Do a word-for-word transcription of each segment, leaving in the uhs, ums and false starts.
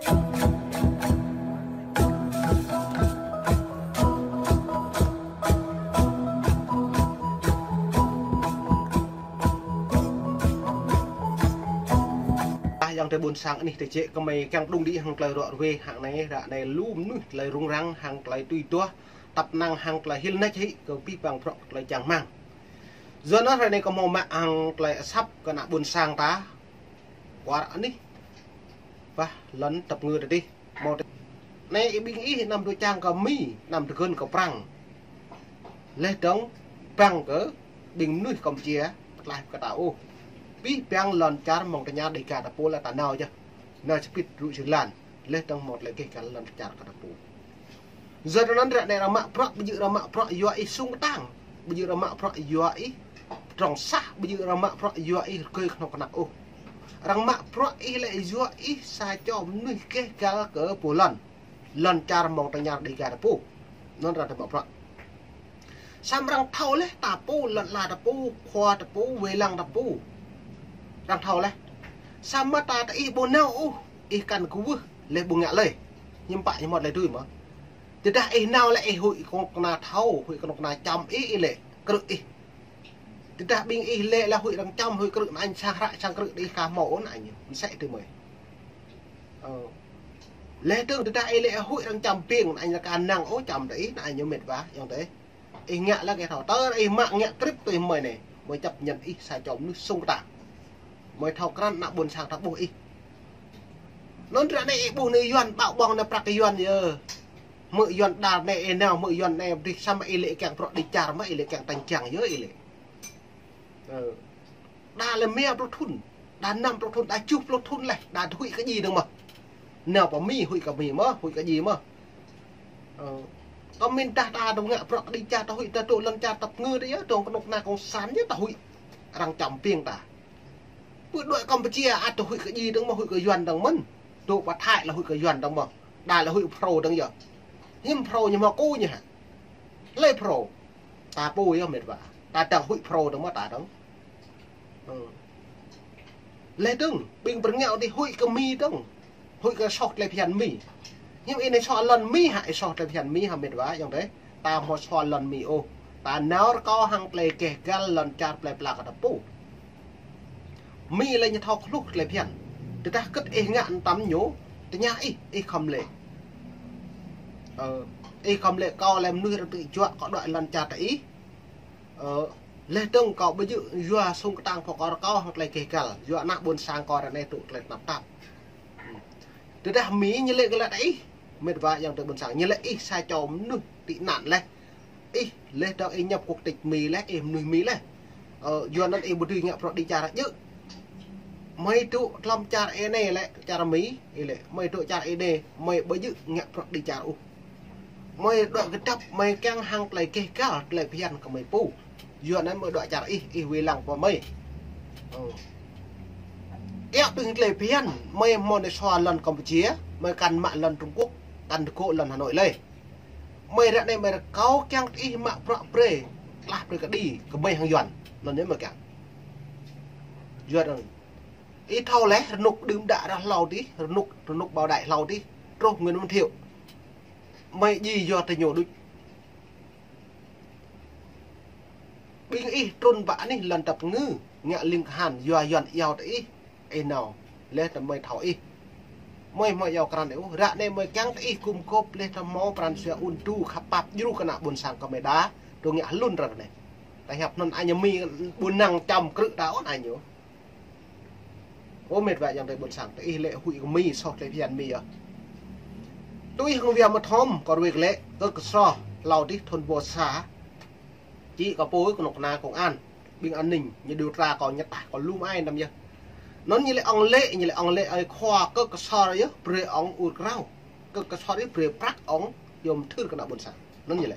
Ah, ayŏng adơi ƀôn sang anih tơjĕ kơmơi kiăng pơđŭng đĭ hăng tơlơi ruă ruê hăng anai, ră anai lu mơnuih tơlơi rŭng răng hăng tơlơi tui duah, tăp năng hăng tơlơi hil nač hĭ kơ abih bang bruă tơlơi čang rơmang. Yua anŭn ră anai kâo hmâo mă hăng tơlơi asăp kơ ană ƀôn sang ta, kwar anih bah lŏn tăp ngư tơdih. Hmâo tơ-, anai ih ƀing ih anăm dŏ čang kơ Mi, anăm tơgŭn kơ Prăng. Laih dơ̆ng bang kơ ƀing mơnuih Kampuchia, pơtlaih kơ ta ôh. Abih bang lŏn čar mơ̆ng tơña Dêga ta pô lĕ ta nao yơh. Nao čơpit rŭ jơlan. Laih dơ̆ng hmâo tơlơi gêh găl lŏn čar kơ ta pô. Yua anŭn ră anai arăng mă bruă, ƀu djơ̆ arăng mă bruă yua ih sung kơtang. Ƀu djơ̆ arăng mă bruă yua ih pơdrŏng sah, ƀu djơ̆ arăng mă bruă yua ih rơgơi kơnuk kơna ôh. Arăng mă bruă ih lĕ yua ih sa čô mơnuih gêh găl kơ pô lŏn. Lŏn čar mơ̆ng tơña Dêga ta pô. Anŭn arăng mă bruă. Samơ̆ arăng thâo laih ta pô, lŏn ala ta pô, khua ta pô, wai lăng ta pô. Arăng thâo laih. Samơ̆ ta tơ ih ƀu nao ôh, ih kăn kwưh, laih ƀu ngă lơi. Hiư̆m pă ñu hmâo tơlơi tui mơ̆. Tơdah ih nao lĕ ih huĭ kơnuk kơna thâo, huĭ kơnuk kơna čăm ih, ih lĕ krư̆ ih. Tơdah ƀing ih lĕ lĕ huĭ arăng čăm, huĭ krư̆ anŭn sang hră sang krư̆ đĭ ih ka hmâo ôh anŭn ñu, mơsĕ tui mơi. Ơ. Laih dơ̆ng tơdah ih lĕ huĭ arăng čăm ƀing anŭn ñu ka năng ôh čăm đĭ ih anŭn ñu mĕt wa, ayŏng adơi. Ih ngă lĕ kơ thâo. Tơ ih mă ngă krip tui mơi anai. Mơi chấp nhận ih sa čô mơnuih sung kơtang. Mơi thâo krăn ană ƀôn sang ta ƀuh ih. Anŭn ră anai ih ƀuh anai Yuan ƀaŏ ƀơ̆ng anai prăk Yuan yơh. Hmư̆ Yuan đar anai ih nao, hmư̆ Yuan anai pơdih samơ̆ ih lĕ kiăng bruă đĭ čar mơ̆ ih lĕ kiăng tañ čang yơh ih lĕ. Ơ. Đa lĕ rơma pluh thŭn, đa năm pluh thŭn, đa tơjuh pluh thŭn laih, đa huĭ kơ djai dơ̆ng mơ̆. Nao pơ Mi huĭ kơ Mi mơ̆, huĭ kơ djai mơ̆. Ơ, kơ mĭn dah ta dŏ ngă bruă kơ đĭ čar ta huĭ, ta dŏ lŏn čar tăp ngư ta yơh, dŏ kơnuk kơna kông san yơh ta huĭ. Arăng čăm ƀing ta. Pơ dŏ Kampuchia ăt ta huĭ kơ djai dơ̆ng mơ̆, huĭ kơ Yuan dơ̆ng mơ̆n. Dŏ pơ Thái lĕ huĭ kơ Yuan dơ̆ng mơ̆. Đa lĕ huĭ Phrô dơ̆ng yơh. Hiư̆m Phrô ñu hmâo kơ ñu hă. Lĕ Phrô. Ta pô yơh mĕt wa. Ta dơ̆ng huĭ Phrô dơ̆ng mơ̆ ta dơ̆ng. Ơ. Laih dơ̆ng, ƀing pơrơngiao tih huĭ kơ Mi dơ̆ng. Huĭ kơ soh tơlơi phiăn Mi. Hiư̆m ih anai soh lŏn Mi hă, ih soh tơlơi phiăn Mi hă mĕt wa, ayŏng adơi. Ta hmâo soh lŏn Mi ôh. Ta nao rơkâo hăng tơlơi gêh găl lŏn čar plơi pla kơ ta pô. Mi lĕ ñu thâo hluh tơlơi phiăn. Tơdah kơ̆t ih ngă anŭn tăm ñu, tơña ih, ih khŏm lĕ. Ơ, ih khŏm lĕ kâo lĕ mơnuih rơtư̆ juă kâo dŏ lŏn čar ta ih. Ơ, laih dơ̆ng kâo ƀu djơ̆ yua sung kơtang pô kâo rơkâo hăng tơlơi gêh găl, yua ană ƀôn sang kâo ră anai tŭ tơlơi tơnap tap. Tơdah Mi ñu lĕ gơlăt ih, mĕt wa ayŏng adơi ƀôn sang, ñu lĕ ih sa čô mơnuih tị nạn laih. Ih, laih dơ̆ng ih nhập quốc tịch Mi laih, ih mơnuih Mi laih. Ơ, yua anŭn ih ƀu dưi ngă bruă đĭ čar djơ̆. Mơi dŏ hlăm čar ih anai lĕ, čar Mi, ih lĕ, mơi dŏ čar ih anai, mơi ƀu djơ̆ ngă bruă đĭ čar ôh. Mơi dŏ kơdŏp, mơi kiăng hăng tơlơi gêh găl, tơlơi phiăn kơ mơi pô. Yua anŭn mơi dŏ čar ih, ih wai lăng pơ mơi. Ơ. Ih ƀing tơlơi phiăn, mơi hmâo anai soh lŏn Kampuchia, mơi kăn mă lŏn Trung Quốc, kăn tơgŭ lŏn Hà Nội lơi. Mơi ră anai mơi rơkâo kiăng ih mă bruă brơi, klah brơi kơđi, kơ mơi hăng Yuan. Anŭn yơh mơi kiăng. Yuan anŭn. Ih thâo laih, rơnŭk đưm đă ră hlâo tih, rơnŭk, rơnŭk Bảo Đại hlâo tih, truh Nguyễn Văn Thiệu. Mơi djai yua tơ ñu đôč. Ƀing ih trŭn pơ anih lŏn tăp ngư, ngă ling kơhan, yua Yuan iâu tơ ih, ih nao, laih tơ mơi thâo ih. Mơi hmâo iâu krăn ih ôh, ră anai mơi kiăng tơ ih gum gôp, laih tơ hmâo pran jua ŭn tŭ khăp pap djru kơ ană ƀôn sang kơ mơi đa, dŏ ngă hlŭn ră anai. Ta hiăp anŭn añ Mi ƀu năng čăm krư̆ ta ôh añ ñu. Ơ mĕt wa ayŏng adơi ƀôn sang, tơ ih lĕ huĭ kơ Mi, soh tơlơi phiăn Mi yơh. Tui hăng wia mơthom, kơ ruai kơ lĕ, kơ kơsro, hlâo tih thŭn dua sa, čĭ kơ pô kơnuk kơna công an, ƀing an ninh, ñu điều tra kơ ñu tah kơ lu mơai năm yơh. Anŭn ñu lĕ ŏng lĕ, ñu lĕ ŏng lĕ ơi khua kơ kơsro yơh, brơi ŏng ur krao. Kơ kơsro yơh brơi prăk ŏng, yôm thưr kơ ană ƀôn sang. Anŭn ñu lĕ.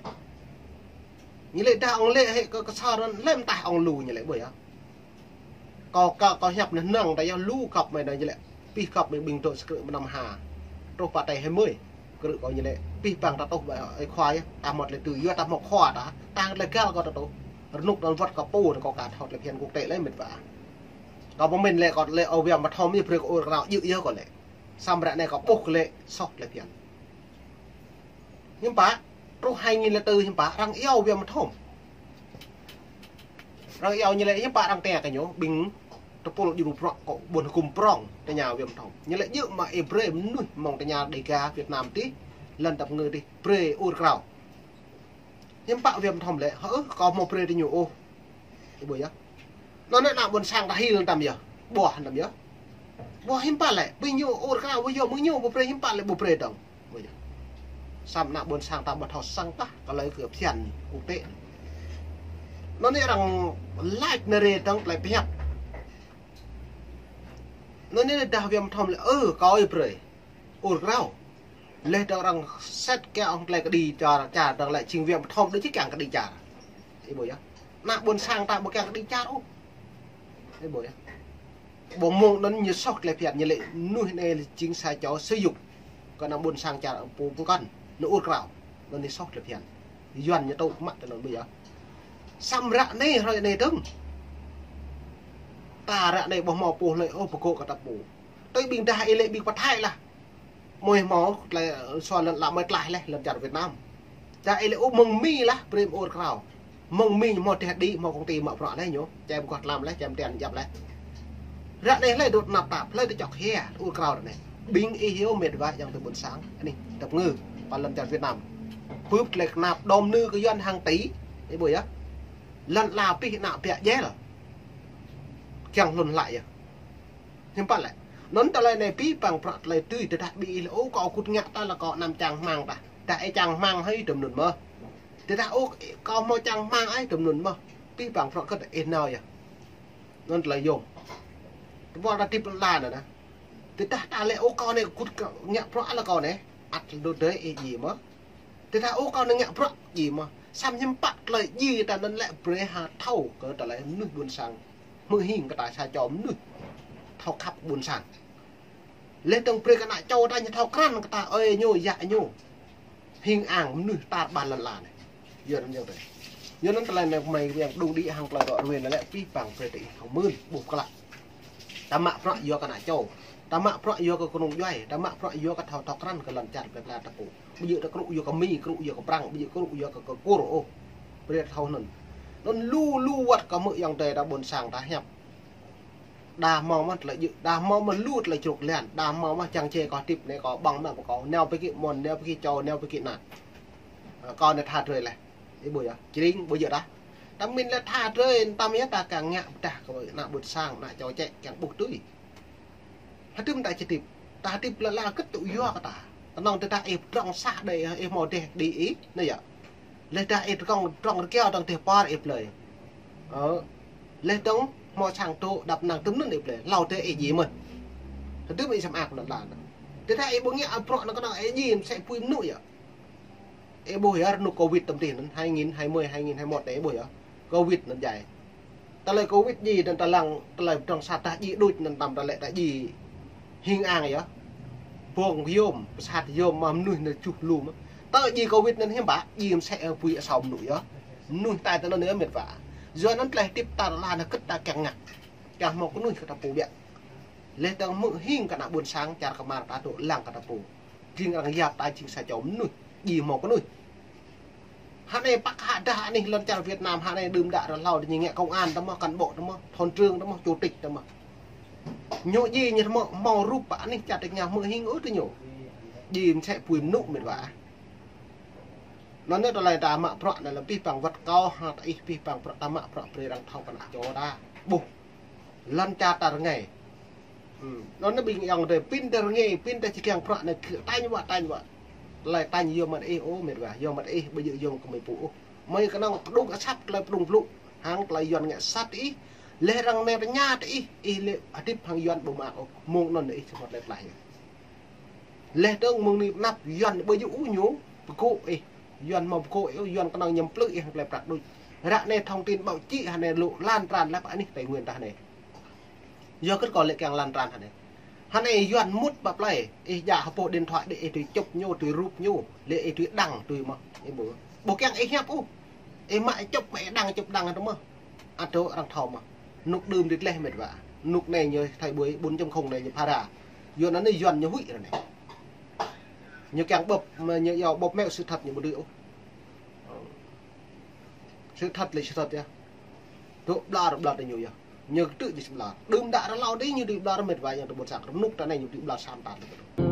Ñu lĕ dah ŏng lĕ hĕ kơ kơsro anŭn lĕ mơtah ŏng lu ñu lĕ ƀơi yơh. Kâo, kâo, kâo hiăp anai hơnơ̆ng ta yơh lu gŏp mơi anai ñu lĕ. Pih gŏp mơi ƀing dŏ sơkrư̆ mơnam ha. Truh pă tơi hai mươi. Krư̆ kâo ñu lĕ. Pih bang ta tuh ƀơi ơi khua yơh. Ta hmâo tơlơi tui yua ta hmâo khua ta. Tang tơlơi găl kâo ta tuh. Rơnŭk anŭn wơ̆t kâo pô anŭn kâo ka thâo tơlơi phiăn quốc tế lĕ mĕt wa. Kâo pơmĭn lĕ kâo lĕ ơ wia mơthom yơh brơi kơ ur krao djơ̆ yơh kâo lĕ. Samơ̆ ră anai kâo ƀuh kơ lĕ soh tơlơi phiăn. Hiư̆m pă, truh hai nghìn lẻ tư hiư̆m pă, arăng iâu Việt Nam thom. Arăng iâu ñu lĕ hiư̆m pă arăng tĕ kơ ñu, ƀing tơpul djru prŏng kơ ƀôn hơkŭm prŏng tơña Việt Nam thom. Ñu lĕ djơ̆ mă ih brơi mơnuih mơ̆ng tơña Đêga Việt Nam tih, lŏn tăp ngư tih, brơi ur krao. Hiư̆m pă Việt Nam thom lĕ, hơ, kâo hmâo brơi tơ ñu ôh. Ih ƀuh yơh. Anŭn ană ƀôn sang ta hil tăm yơh. Ƀuh tăm yơh. Ƀuh hiư̆m pă lĕ, ƀing ñu ur krao, ƀuh yơh, ƀing ñu ƀu brơi hiư̆m pă lĕ, ƀu brơi dơ̆ng. Ƀuh yơh. Samơ̆ ană ƀôn sang ta ƀu thâo sang tah, kơ lơi kơ phiăn quốc tế. Anŭn arăng laĭ nơ̆r dơ̆ng tơlơi pơhiăp. Anŭn dah Việt Nam thom lĕ, ơ, kâo ih brơi ur krao. Leh dơ̆ng arăng set kiăng tơlơi kơđi čar, čar dơ̆ng lĕ jing Việt Nam thom đôč či kiăng kơđi čar. Ih ƀuh yơh. Ană ƀôn sang ta ƀu kiăng kơđi čar ôh. Ih ƀuh yơh. Ƀuh mơ̆ng anŭn ñu soh tơlơi phiăn ñu lĕ mơnuih anai jing sa čô sơyŭk. Kơ ană ƀôn sang čar pô pơkŏn, ñu ur krao. Anŭn ñu soh tơlơi phiăn. Yuan ñu tŭ kơ mă tơ anŭn ƀuh yơh. Samơ̆ ră anai hrơi anai dơ̆ng. Ta ră anai ƀuh hmâo pô hlơi ôh pơgŏ kơ ta pô. Tui ƀing dah ih lĕ ƀing pơthai lah. Mơi hmâo tơlơi, ơ, sua lŏn ala mơi tlaih leh lŏn čar Việt Nam. Čar ih lĕ ôh mơ̆ng Mi lah brơi ur krao. Mơ̆ng Mi ñu hmâo teh đĭ, hmâo công ty mă bruă leh ñu. Čem gŏh tlam leh, čem tian jăp leh. Ră anai hlơi dŏ tơnap tap, hlơi dŏ čŏk hia, ur krao ră anai. Ƀing ih yơh mĕt wa yang tơ ƀôn sang. Anih, tăp ngư, pơ lŏn čar Việt Nam. Bưp tơlơi kơnap đom nư kơ Yuan hàng tỷ. Ih ƀuh yơh. Lŏn ala pih ană biă jel. Kiăng hlŭn hlăi yơh. Hiư̆m pă lĕ. Anŭn tơlơi anai pih păng prăk tơlơi tui, tơdah ƀing ih lĕ, ơ, kâo kŭt ngă ta lĕ kâo anăm čang hmang tah. Tơdah ih čang hmang hơi tơm anŭn mơ̆. Tơdah, ơ, kâo hmâo čang hmang hơi tơm anŭn mơ̆. Pih păng prăk kơ ih nao yơh. Anŭn tơlơi yôm. Tơpul ta tip lăn anŭn. Tơdah ta lĕ, ơ, kâo anai kŭt ngă prăk lĕ kâo anai. Ăt lu dơi ih ji mơ̆. Tơdah ơ kâo anai ngă prăk ji mơ̆. Samơ̆ hiư̆m pă tơlơi ji ta anŭn lĕ brơi ha thâo kơ tơlơi mơnuih ƀôn sang. Hmư̆ hing kơ ta sa čô mơnuih thâo khăp ƀôn sang. Leh dơ̆ng brơi kơ ană čô ta ñu thâo krăn kơ ta ơi ñu, yă ñu. Hing ang mơnuih tar ƀar lŏn ala anai. Yua anŭn yơh tơ. Yua anŭn tơlơi anai mơi yang đung đĭ hăng tơlơi rŏ ruai anai lĕ pih păng brơi tơ ih thâo mưn ƀuh klă. Ta mă prăk yua kơ ană čô. Ta mă prăk yua kơ kơnung djuai. Ta mă prăk yua kơ thâo thâo krăn kơ lŏn čar plei pla ta pô. Ƀu djơ̆ ta krŭ yua kơ Mi, krŭ yua kơ Prăng, ƀu djơ̆ krŭ yua kơ, kơ Kur ôh. Brơi thâo anŭn. Anŭn lu lu wăt kơ mơ̆ yang tơ ta ƀôn sang ta hiăp. Đa hmâo mơ̆ tơlơi djơ̆, đa hmâo mơ̆ lu tơlơi čruk lian, đa hmâo mơ̆ čang čê kâo tip anai kâo ƀơ̆ng mă kâo, nao pơkĭ mơ̆n, nao pơkĭ čô, nao pơkĭ ană. Ơ, kâo anai tha drơi leh. Ih ƀuh yơh, čring ƀu djơ̆ tah. Ta min lĕ tha drơi, tăm yơh ta kiăng ngă pơdah kơ ană ƀôn sang, ană čô čĕ kiăng ƀuh tui. Hơdôm ta či tip. Ta tip lĕ la kơt tŭ yua kơ ta. Kơnơ̆ng tơdah ih pơdrŏng sah đơi, ih hmâo dêh đĭ ih, anai yơh. Leh dah ih pơdrŏng, pơdrŏng rơkiao dơ̆ng dêh par ih plơi. Ơ. Leh dơ̆ng hmâo sang tŭ dăp năng tơm anŭn ih plơi. Hlâo dêh ih ji mơ̆n. Hơdôm ih samơ̆ ak lŏn ala anŭn. Tơdah ih ƀu ngă prăk anŭn kơnơ̆ng ih ji mơsĕ pui mơnŭ yơh. Ih ƀuh yơh rơnŭk Covid tơm tih anŭn, hai nghìn hai mươi, hai nghìn hai mươi mốt anai ih ƀuh yơh. Covid anŭn djai. Tơlơi Covid ji anŭn ta lăng, tơlơi pơdrŏng sah tah ji đôč anŭn tăm ta lĕ ta ji hing ang yơh. Bong yôm, pơsat yôm mă mơnuih anŭn čuh lu mơ̆. Tơ ji Covid anŭn hiư̆m pă, ji mơsĕ, ơ, pui asâo mơnŭ yơh. Mơnuih tai tơ anŭn yơh mĕt wa. Yua anŭn tơlơi tip ta la anŭn kơt ta kiăng ngă. Kiăng hmâo kơnuih kơ ta pô biă. Leh dơ̆ng hmư̆ hing kơ ană ƀôn sang čar kơmar ta tŭ lăng kơ ta pô. Jing arăng yap ta jing sa čô mơnuih, ji hmâo kơnuih. Hă anai păk hă dah anih lŏn čar Việt Nam hă anai đưm đă rơhlâo dơ̆ng ñu ngă công an ta mơ̆, cán bộ ta mơ̆, thôn trưởng ta mơ̆, chủ tịch ta mơ̆. Ñu ji ñu mơ̆ hmâo rup pă anih čar tơña hmư̆ hing ôh tơ ñu. Ji mơsĕ pui mơnŭ mĕt wa. Anŭn anai tơlơi ta mă prăk anai lĕ pih păng wăt kâo hăng tơ ih pih păng prăk ta mă prăk brơi arăng thâo kơ ană čô ta. Ƀuh. Lŏn čar ta rơngai. Hm. Anŭn anai ƀing yang tơ pin tơ rơngai, pin tơ či kiăng prăk anai kơ tañ wă, tañ wă. Tơlơi tañ yua mă tơ ih ôh mĕt wa, yua mă tơ ih, ƀu djơ̆ yua kơ mơi pô ôh. Mơi kơnơ̆ng pơdŏng asăp tơlơi pơdŏng blŭ, hăng tơlơi Yuan ngă sat ih, leh arăng anai tơña tơ ih, ih lĕ hơdip hăng Yuan ƀu mă ôh. Mơ̆ng anŭn ih samơ̆ tơlơi tlaih yơh. Leh dơ̆ng mơ̆ng anai pơ anăp Yuan ƀu djơ̆ ôh ñu pơgŏ ih. Yuan hmâo pơgŏ ih, Yuan kơnơ̆ng ñu plư ih hăng tơlơi prăk đôč. Ră anai thông tin báo chí hă anai lŏ lan tràn lăp anih Tây Nguyên ta hă anai. Yua kơ kâo lĕ kiăng lan tràn hă anai. Hă anai Yuan mŭt pơ plơi, ih djă hơpô điện thoại đĭ ih tui chụp ñu, tui rup ñu, lĕ ih tui đăng tui mơ̆. Ih ƀuh. Ƀu kiăng ih hiăp ôh. Ih mă ih chụp, mă ih đăng, chụp đăng tơ mơ̆. Ăt dŏ arăng thâo mơ̆. Rơnŭk đưm đĭ tlaih mĕt wa. Rơnŭk anai ñu thai ƀuai bốn chấm không anai ñu phara. Yuan anai Yuan ñu huĭ ră anai. Ñu kiăng bưp, ñu yua bưp mĕo sự thật ñu ƀu dưi ôh. Sự thật là sự thật yơh. Dŏ ƀlŏr ƀlŏr ñu yơh. Ñu kơtư̆ ñu ƀlŏr. Đưm đă ră hlâo đĭ ñu dưi ƀlŏr mĕt wa yang tơ ƀôn sang. Rơnŭk ta anai ñu dưi ƀlŏr san tat lĕ.